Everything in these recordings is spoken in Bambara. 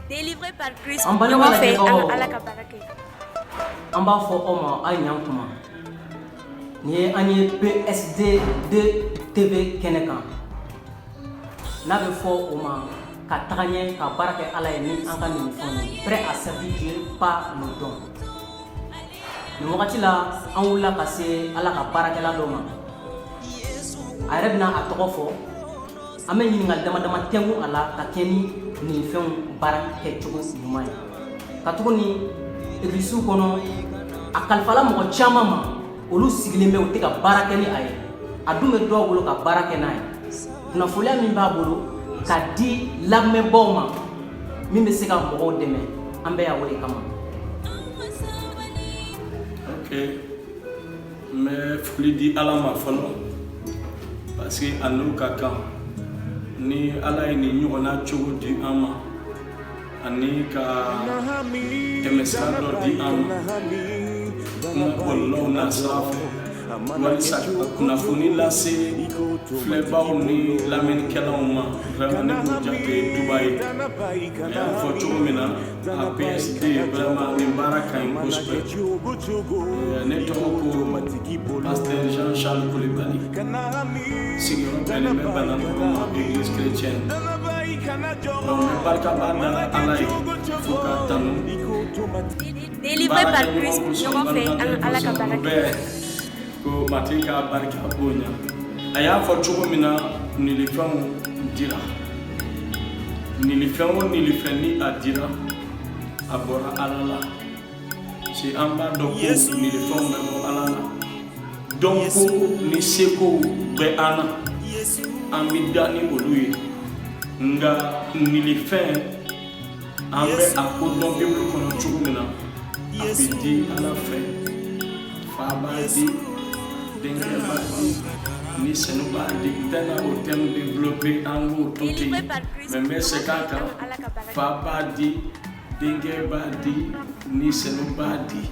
Délivré par Christ. An balima Ɲɔgɔn fɛ, an lajɛbagaw, ka Ala ka baara kɛ. An b'a fɔ aw ma a ɲan kuma. Nin ye an ye PSD 2 TV kɛnɛ kan, n'a bɛ fɔ o ma ka taga ɲɛ ka baara kɛ Ala ye ni an ka nilifɛnw ye, prêt à servir Dieu par nos dons. Nin wagati la, an wulila ka se Ala ka baarakɛla dɔ ma. A yɛrɛ bɛna a tɔgɔ fɔ. An bɛ ɲininkali dama dama tɛnku a la ka kɛ ni nilifɛnw baara kɛcogo ɲuman ye, ka tuguni egilisiw kɔnɔ a kalifala mɔgɔ caman ma, olu sigilen bɛ, u tɛ ka baara kɛ ni a ye. A dun bɛ dɔw bolo ka baara kɛ n'a ye. Kunnafoniya min b'a bolo ka di lamɛnbaaw ma, min bɛ se ka mɔgɔw dɛmɛ, an bɛ yan o de kama. Ok, n bɛ foli di Ala ma fɔlɔ, parce que a n'o ka kan. Ni Ala ye nin ɲɔgɔnna cogo di an ma ani ka tɛmɛsira dɔ di an ma kuma bɔlɔlɔw n'a sira fɛ walisa ka kunnafoni lase filɛbaw ni lamɛnnikɛlaw ma, vraiment ne b'o jate duba ye. A y'a fɔ cogo min na, a PSD, vraiment nin baara ka ɲi kosɛbɛ. Ne tɔgɔ ko Pasteur Jean Charles Coulibaly, sigiyɔrɔ bɛnnen bɛ Banankɔrɔ ma, église chrétienne. Donc n bɛ barika b'a da Ala ye fo k'a tanu. Délivré par Christ. Ɲɔgɔn fɛ, an ka Ala ka baara kɛ. Bɛɛ ko Matigi ka barika bonya. A y'a fɔ cogo min na, nilifɛnw dira, nilifɛn o nilifɛn ni a dira, a bɔra Ala la, parce que an b'a dɔn ko nilifɛnw bɛ bɔ Ala la. Dɔnko ni seko bɛ an na, an bɛ da ni olu ye, nka nilifɛn, an bɛ a ko dɔn Bibulu kɔnɔ cogo min na, a bɛ di Ala fɛ. Fa b'a di, Denkɛ b'a di, ni Senu b'a di. N tɛna o thème développer, an k'o to ten. Délivré par Christ. Mais n bɛ segin a kan. An ka Ala ka baara kɛ. Fa b'a di, Denkɛ b'a di, ni Senu b'a di.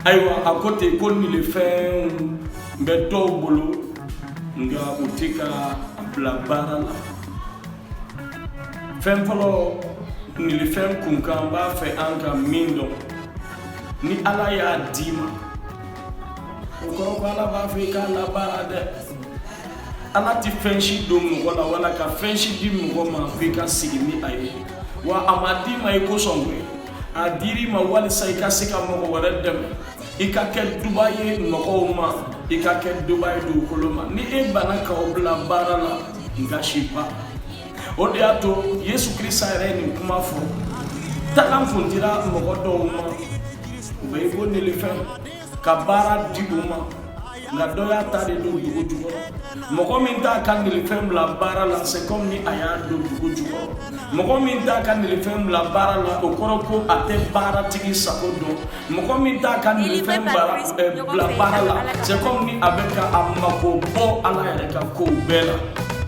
Ayiwa, a ko ten ko nilifɛnw bɛ dɔw bolo, nka u tɛ ka a bila baara la. Fɛn fɔlɔ, nilifɛn kunkan, n b'a fɛ an ka min dɔn, ni Ala y'a d'i ma, o kɔrɔ ko Ala b'a fɛ i k'a labaara dɛ. Ala tɛ fɛn si don mɔgɔ la wala ka fɛn si di mɔgɔ ma f'i ka sigi ni a ye. Wa a ma d'i ma i kosɔn koyi, a dir'i ma walisa i ka se ka mɔgɔ wɛrɛ dɛmɛ, i ka kɛ duba ye mɔgɔw ma, i ka kɛ duba ye dugukolo ma. Ni e banna k'aw bila baara la, nka si ba o de y'a to Yesu Kirisa yɛrɛ ye nin kuma fɔ. Talan kun dira mɔgɔ dɔw ma, u bɛ i ko nilifɛn, ka baara di u ma, nka dɔ y'a ta de don dugu jukɔrɔ. Mɔgɔ min t'a ka nilifɛn bila baara la, c'est comme ni a y'a don dugu jukɔrɔ. Mɔgɔ min t'a ka nilifɛn bila baara la, o kɔrɔ ko a tɛ baaratigi sago dɔn. Mɔgɔ min t'a ka nilifɛn bila baara la, c'est comme ni a bɛ ka a mako bɔ Ala yɛrɛ ka kow bɛɛ la.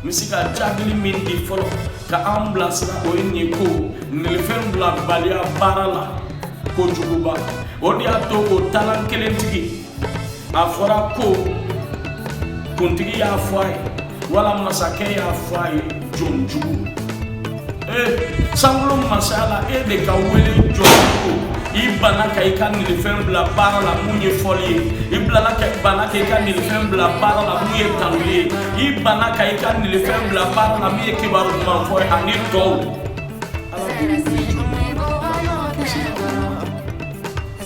N bɛ se ka jaabili min di fɔlɔ ka an bilasira, o ye nin ye ko nilifɛn bila baliya baara la, kojuguba. O de y'a to o talan kelentigi, a fɔra ko kuntigi y'a fɔ a ye wala masakɛ y'a fɔ a ye: "Jɔn jugu, ee, sankolo masaya la, e de ka wele jɔn jugu. I banna ka i ka nilifɛn bila baara la, mun ye fɔli ye. I bilala ka banna ka i ka nilifɛn bila baara la, mun ye tanuli ye. I banna ka i ka nilifɛn bila baara la, mun ye kibaru duman fɔ ye ani tɔw. Ala b'o wele jɔn."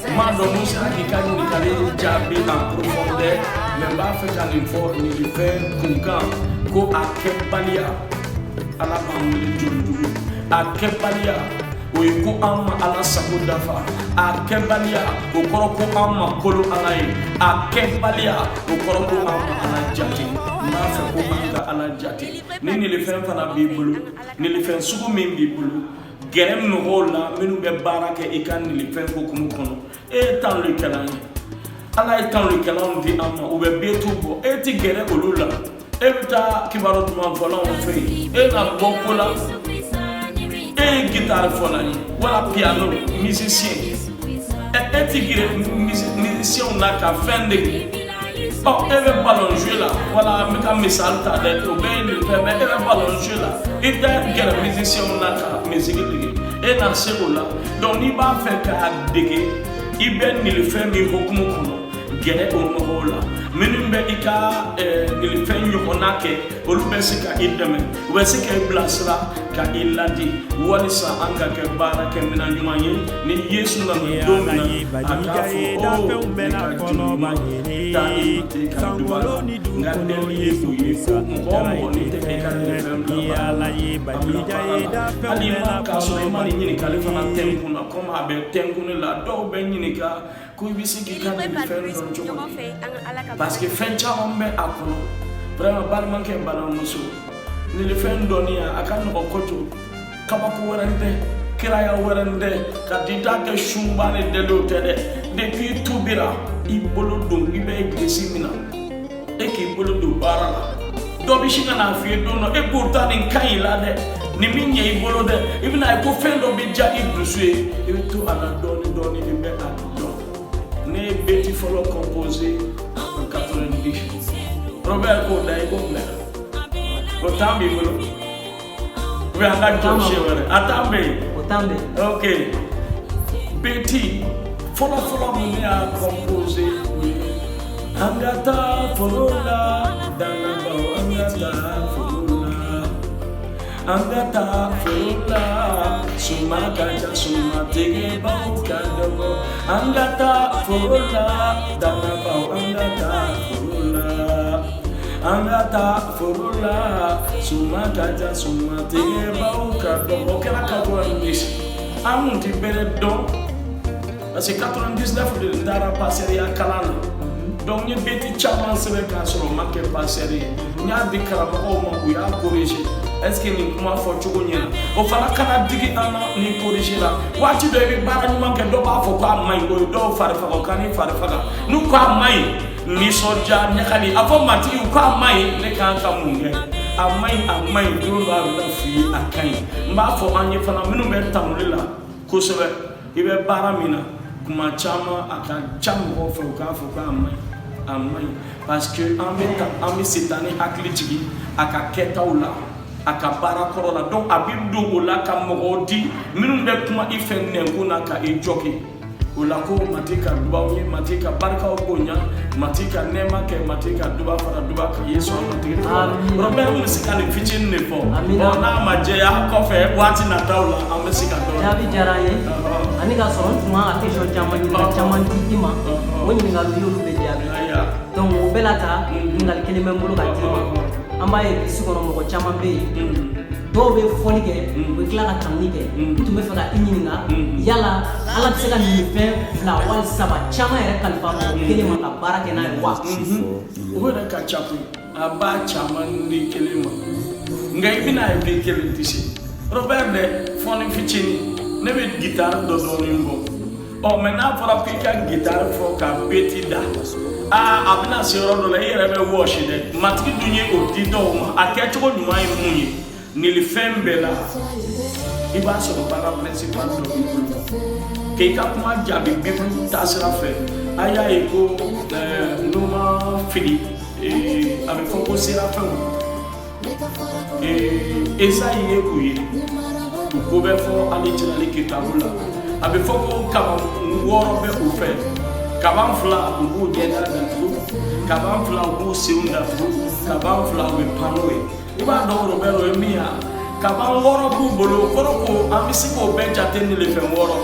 N m'a dɔn mun sera k'i ka ɲininkali jaabi en profondeur, mais n b'a fɛ ka nin fɔ nilifɛn kunkan ko a kɛbaliya, Ala b'an wele jɔn jugu. A kɛbaliya, o ye ko an ma Ala sago dafa. A kɛbaliya, o kɔrɔ ko an ma kolo Ala ye. A kɛbaliya, o kɔrɔ ko an ma Ala jate. N b'a fɛ ko an ka Ala jate. Ni nilifɛn fana b'i bolo, nilifɛn sugu min b'i bolo, gɛrɛ mɔgɔw la minnu bɛ baara kɛ i ka nilifɛn hokumu kɔnɔ. E ye tanulikɛla ye, Ala ye tanulikɛlaw di an ma, u bɛ beetu bɔ. E ti gɛrɛ olu la, e bɛ taa kibaru duman fɔlaw fɛ yen. E na bɔ ko la, e ye guitare fɔla ye wala piano musicien, e ti gɛrɛ musicienw na ka fɛn dege. Ɔ, e bɛ ballon jouer la, wala n bɛ ka misali ta dɛ, o bɛɛ ye nin fɛn, mais e bɛ ballon jouer la, i tɛ gɛrɛ musicien na ka musique dege, e na se o la. Donc n'i b'a fɛ k'a dege, i bɛ nilifɛn min hokumu kɔnɔ, gɛrɛ o mɔgɔw la minnu bɛ i ka nilifɛn ɲɔgɔnna kɛ. Olu bɛ se ka i dɛmɛ, u bɛ se ka i bilasira, ka i ladi, walisa an ka kɛ baarakɛminɛn ɲuman ye. Ni Yesu nana don min na, a k'a fɔ: "O, ne ka juru ɲuman, taa i matigi ka duba la." N ka deli ye o ye ko mɔgɔ o mɔgɔ n'i tɛ i ka nilifɛn bila baara la, a bila baara la. Hali ma k'a sɔrɔ i ma nin ɲininkali fana tɛnkun na, komi a bɛ tɛnkun ne la, dɔw bɛ ɲininka ko i bɛ se k'i ka nilifɛn dɔn cogo di, parce que fɛn caman bɛ a kɔnɔ. Vraiment, balimakɛ, balimamuso, nilifɛn dɔnniya a ka nɔgɔ kojugu. Kabako wɛrɛ tɛ, kiraya wɛrɛ tɛ, ka di da kɛ sunba ni deliw tɛ dɛ. Depuis i tubira, i bolo don, i bɛ egilisi min na, e k'i bolo don baara la, dɔ bɛ sin ka n'a f'i ye don dɔ, e pourtant nin ka ɲi la dɛ, nin bɛ ɲɛ i bolo dɛ. I bɛna ye ko fɛn dɔ bɛ diya i dusu ye, i bɛ to a la dɔɔni dɔɔni, i bɛ a dɔn. Ne ye beti fɔlɔ composé en 90. Robert, k'o da i ko mɛn, o temps b'i bolo ou bien an ka jɔ siɲɛ wɛrɛ? A temps bɛ yen. O temps bɛ yen. Ok, beti fɔlɔ fɔlɔ min ne y'a composé, o ye: "An ka taa foro la, dannabaw, an ka taa foro la, an ka taa foro la, suma ka ca, sumatigɛbaw ka dɔgɔ. An ka taa foro la, dannabaw, an ka taa foro la, an ka taa foro la, suma ka ca, sumatigɛbaw ka dɔgɔ." O kɛra 90. An kun ti bɛrɛ dɔn, parce que 99 de n taara pasɛriya kalan na. Donc n ye beti caman sɛbɛn k'a sɔrɔ n ma kɛ pasɛri ye. N y'a di karamɔgɔw ma, u y'a corriger: est ce que nin kuma fɔ cogo ɲɛna? O fana kana digi an na ni corriger la. Waati dɔ, i bɛ baara ɲuman kɛ, dɔ b'a fɔ k'a man ɲi. O ye dɔw fari faga, o ka n'i fari faga. N'u k'a man ɲi, nisɔndiya, ɲagali, a fɔ: "Matigi, u k'a man ɲi, ne kan ka mun kɛ? A man ɲi, a man ɲi." Don dɔ a bɛ f'i ye a ka ɲi. N b'a fɔ an ye fana, minnu bɛ tanuli la kosɛbɛ, i bɛ baara min na, kuma caman a ka ca mɔgɔw fɛ, u k'a fɔ k'a man ɲi, a man ɲi, parce que an bɛ ta, an bɛ setani hakili jigin a ka kɛtaw la, a ka baara kɔrɔ la. Donc a bɛ don o la ka mɔgɔw di minnu bɛ kuma i fɛ nɛnkun na ka i jɔki o la. Ko Matigi ka dubaw ye, Matigi ka barikaw bonya, Matigi ka nɛɛma kɛ, Matigi ka duba fara duba kan Yesu an Matigi tɔgɔ la. Robert, n bɛ se ka nin fitinin de fɔ. Amina. Ɔ, n'a ma jɛya kɔfɛ, waati nataw la, an bɛ se ka dɔ. Jaabi diyara n ye. Ani k'a sɔrɔ n tun kan ka question caman ɲininka, caman di i ma, o ɲininkaliw, i y'olu bɛɛ jaabi. Ayiwa. Donc o bɛɛ la ta, ɲininkali kelen bɛ n bolo ka d'i ma. An b'a ye église kɔnɔ, mɔgɔ caman bɛ yen, dɔw bɛ fɔli kɛ, u bɛ tila ka tanuni kɛ. N tun bɛ fɛ ka i ɲininka, yala Ala bɛ se ka nin fɛn fila wali saba caman yɛrɛ kalifa mɔgɔ kelen ma ka baara kɛ n'a ye wa? O yɛrɛ ka ca koyi. A b'a caman di kelen ma, nka i bɛna ye k'i kelen tɛ se. Robert dɛ, fɔni fitinin, ne bɛ guitare dɔ dɔɔnin bɔ. Ɔ, mais n'a fɔra k'i ka guitare fɔ ka beti da, aa, a bɛna se yɔrɔ dɔ la, i yɛrɛ bɛ wɔsi dɛ. Matigi dun ye o di dɔw ma. A kɛcogo ɲuman ye mun ye? Nilifɛn bɛɛ la, i b'a sɔrɔ baara principal dɔ b'i bolo. K'i ka kuma jaabi Bible taasira fɛ, a y'a ye ko n'u ma fili, a bɛ fɔ ko serafɛnw, Esayi ye u ye, u ko bɛ fɔ hali Jirali kitabu la. A bɛ fɔ ko kaban wɔɔrɔ bɛ u fɛ: kaban fila, u b'u ɲɛda datugu; kaban fila, u b'u senw datugu; kaban fila, u bɛ pan n'o ye. I b'a dɔn, Robert, o ye min ye, kaban wɔɔrɔ b'u bolo, o kɔrɔ ko an bɛ se k'o bɛɛ jate nilifɛn wɔɔrɔ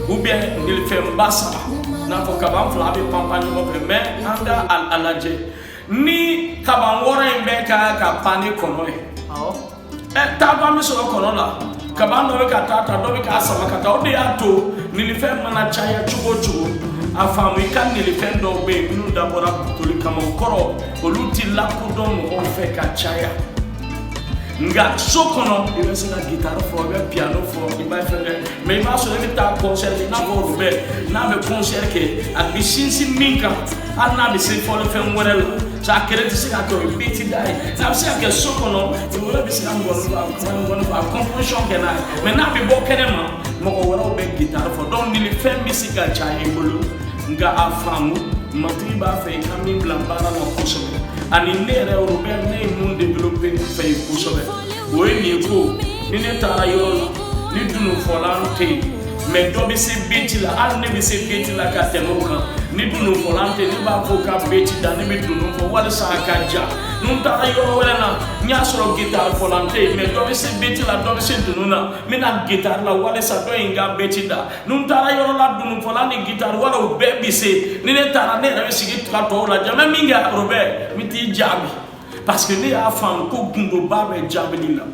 ou bien nilifɛnba saba, n'a fɔ kaban fila bɛ panpan ɲɔgɔn fɛ. Mais an ka a lajɛ, ni kaban wɔɔrɔ in bɛɛ ka ka pan ni kɔnɔ ye, ɛ, taafan bɛ sɔrɔ kɔnɔ la. Kaban dɔ bɛ ka taa ta, dɔ bɛ k'a sama ka taa. O de y'a to nilifɛn mana caya cogo o cogo, a faamu i ka nilifɛn dɔw bɛ yen minnu dabɔra butoli kama, o kɔrɔ olu ti lakodɔn mɔgɔw fɛ ka caya. Nka so kɔnɔ, i bɛ se ka guitare fɔ, i bɛ piano fɔ, i b'a fɛn kɛ, mais i b'a sɔrɔ e bɛ taa concert kɛ, i n'a fɔ Robert n'a bɛ concert kɛ, a bɛ sinsin min kan, hali n'a bɛ se fɔlifɛn wɛrɛ la, sa a kɛlɛ tɛ se ka kɛ, o ye beti da ye. A bɛ se ka kɛ so kɔnɔ, wɛrɛ bɛ se ka ngɔni fɔ, a ngɔni fɔ, a composition kɛ n'a ye, mais n'a bɛ bɔ kɛnɛ ma, mɔgɔ wɛrɛw bɛ guitare fɔ. Donc nilifɛn bɛ se ka caya i bolo, nka a faamu Matigi b'a fɛ i ka min bila baara la kosɛbɛ, ani ne yɛrɛ Robert, ne ye mun développé ne fɛ yen kosɛbɛ, o ye nin ye ko ni ne taara yɔrɔ la, ni dununfɔlan tɛ yen, mais dɔ bɛ se beti la, hali ne bɛ se beti la ka tɛmɛ o kan, ni dununfɔlan tɛ, ne b'a fɔ ka beti da, ne bɛ dunun fɔ walisa a ka ja. Ni n taara yɔrɔ wɛrɛ la, n y'a sɔrɔ gitari fɔlan tɛ yen, mais dɔ bɛ se beti la, dɔ bɛ se dunun na, n bɛna gitari la walisa dɔ in ka beti da. Ni n taara yɔrɔ la, dununfɔlan ni gitari wala o bɛɛ bɛ se, ni ne taara, ne yɛrɛ bɛ sigi ka tɔw lajɛ. N bɛ min kɛ, Robert, n bɛ t'i jaabi, parce que ne y'a faamu ko gundoba bɛ jaabili la.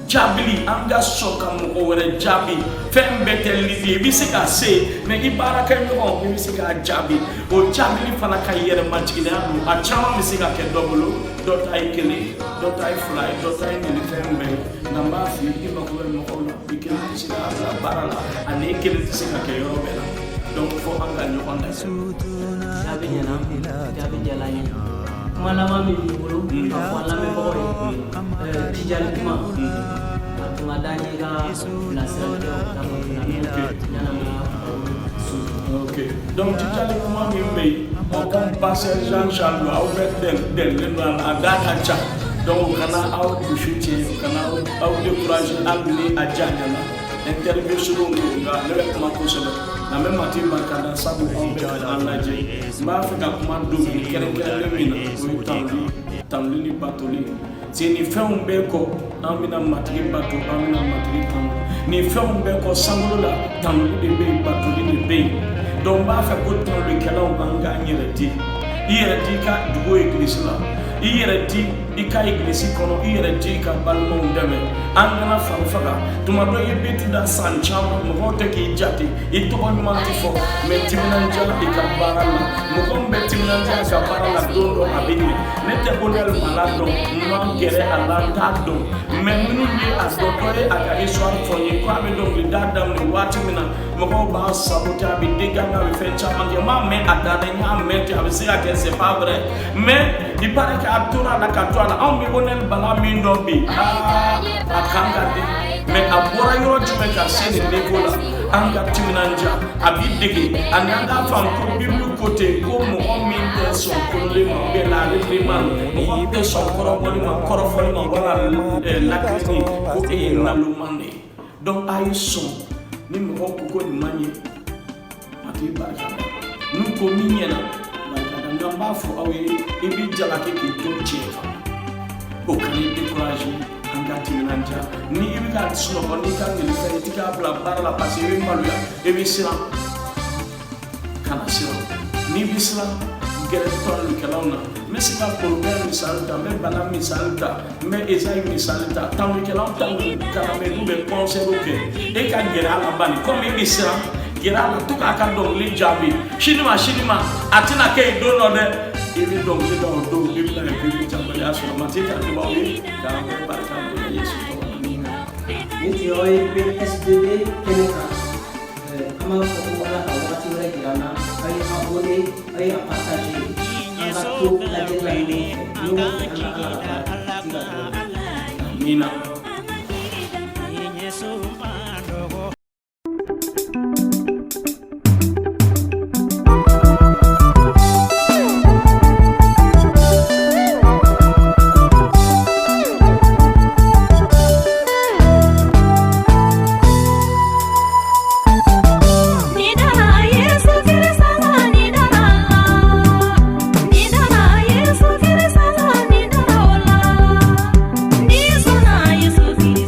Jaabili, an ka sɔn ka mɔgɔ wɛrɛ jaabi. Fɛn bɛɛ tɛ libi ye, i bɛ se ka se, mais i baarakɛ ɲɔgɔn, i bɛ se k'a jaabi. O jaabili fana ka yɛrɛmajiginlenya don. A caman bɛ se ka kɛ dɔ bolo, dɔ ta ye kelen ye, dɔ ta ye fila ye, dɔ ta ye nilifɛn bɛɛ ye. Nka n b'a f'i ye, i mako bɛ mɔgɔw la. I kelen tɛ se k'a bila baara la, ani i kelen tɛ se ka kɛ yɔrɔ bɛɛ la. Donc fo an ka ɲɔgɔn dɛmɛ. Jaabi ɲɛna, jaabi diyara n ye. Kuma laban min b'i bolo ka fɔ an lamɛnbagaw ye, jijali kuma, a tun ka d'an ye i ka bilasirali kɛ o ta fanfɛla la yan'an ka baro sun. Ok, donc jijali kuma min bɛ yen, ɔ, comme pasteur Jean Charles don, aw bɛ dɛmɛlen don a la, a da ka ca. Donc o kana aw dusu tiɲɛ, o kana aw décourager, hali ni a janyana. Interview surun don, nka ne bɛ kuma kosɛbɛ, nka n bɛ Matigi barika da, sabu aw bɛ ka an lajɛ. N b'a fɛ ka kuma domaine kɛrɛnkɛrɛnlen min na, o ye tanuli, tanuli ni batoli. C'est nin fɛnw bɛɛ kɔ, an bɛna Matigi bato, an bɛna Matigi tanu. Nin fɛnw bɛɛ kɔ, sankolo la, tanuli de bɛ yen, batoli de bɛ yen. Donc n b'a fɛ ko tanulikɛlaw, an k'an yɛrɛ di. I yɛrɛ di i ka dugu egilisi la, i yɛrɛ di i ka egilisi kɔnɔ, i yɛrɛ di i ka balimaw dɛmɛ. An kana fari faga. Tuma dɔ, i bɛ ti da san caman, mɔgɔw tɛ k'i jate, i tɔgɔ ɲuman tɛ fɔ, mais timinandiya i ka baara la. Mɔgɔ min bɛ timinandiya ka baara la, don dɔ a bɛ ɲɛ. Ne tɛ Onel Bala dɔn, n ma gɛrɛ a la, n t'a dɔn, mais minnu ye a dɔn, dɔ ye a ka histoire fɔ n ye ko a bɛ dɔnkilida daminɛ waati min na, mɔgɔw b'a saboter, a bɛ dégager, a bɛ fɛn caman kɛ. N m'a mɛn a da dɛ, n y'a mɛn ten, a bɛ se ka kɛ, c'est pas vrai, mais il paraît que a tora a la ka to a la. Anw bɛ Onel Bala min dɔn bi, aa, a kan ka di, mais a bɔra yɔrɔ jumɛn ka se nin niveau la? An ka timinandiya, a b'i dege. Ani an k'a faamu ko Bible ko ten ko mɔgɔ min tɛ sɔn kololen ma, ou bien la réprimande, mɔgɔ min tɛ sɔn kɔrɔbɔli ma, kɔrɔfɔli ma, wala lakilini, ko e ye naloman de ye. Donc a ye sɔn ni mɔgɔw ko ko nin man ɲi, Matigi barika da. N'u ko min ɲɛna, barika da. Nka n b'a fɔ aw ye, i b'i jalaki k'i to tiɲɛ kan, o kan'i décourager. An ka timinandiya. Ni i bɛ ka sunɔgɔ n'i ka nilifɛn, i ti k'a bila baara la, parce que i bɛ maloya, i bɛ siran, kana siran. N'i bɛ siran, gɛrɛ tɔnlikɛlaw na. N bɛ se ka Robert misali ta, n bɛ Bala misali ta, n bɛ Ezayi misali ta. Tɔnlikɛlaw, tɔnlikɛlaw bɛ n'u bɛ concert kɛ, e ka gɛrɛ a la bani. Komi i bɛ siran, gɛrɛ a la, to k'a ka dɔnkili jaabi. Sini ma, sini ma, a tɛna kɛ yen don dɔ dɛ, i bɛ dɔnkili da o don, i bɛna ye k'i bɛ jamana sɔrɔ. Matigi ka dubaw ye k'an bɛɛ barika bonya Yesu tɔgɔ la. Nin tun y'aw ye PSDB kɛnɛ kan. An b'a fɔ ko Ala ka wagati wɛrɛ jira an na. Aw ye abonné, aw ye a partager, an ka to lajɛli la ɲɔgɔn fɛ, ɲɔgɔn fɛ, an ka Ala ka baara kɛ. Ti ka dugawu. Amina. Yesu.